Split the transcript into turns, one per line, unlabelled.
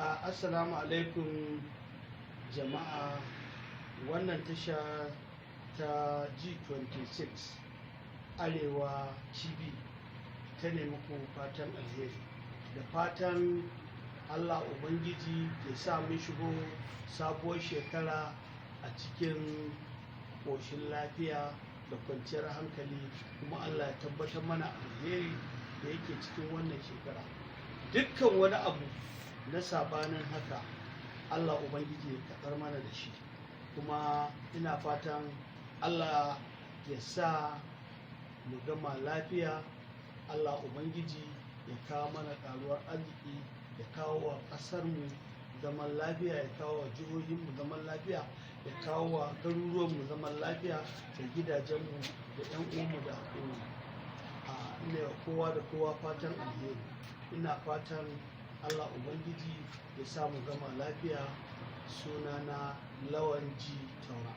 Assalamu alaikum jama'a. Wannan tasha ta G26 Arewa TV ta nemi ku fatan alheri da fatan Allah Ubangiji ya sa mun shigo sabuwar shekara a cikin ƙoshin lafiya da kwanciyar hankali, kuma Allah ya tabbatar mana alheri da yake cikin wannan shekara. Dukkan wani abu na sabanin haka, Allah Ubangiji ya karɓar mana da shi. Kuma ina fatan Allah ya sa mu gama lafiya. Allah Ubangiji ya kawo mana ƙaruwar arziki, ya kawo wa ƙasarmu zaman lafiya, ya kawo wa jihohinmu zaman lafiya, ya kawo wa garuruwanmu zaman lafiya, da gidajenmu da 'yan uwanmu da al'umma. A ina wa kowa da kowa fatan alheri. Ina fatan Allah Ubangiji ya sa mu gama lafiya. Sunana Lawan G Taura.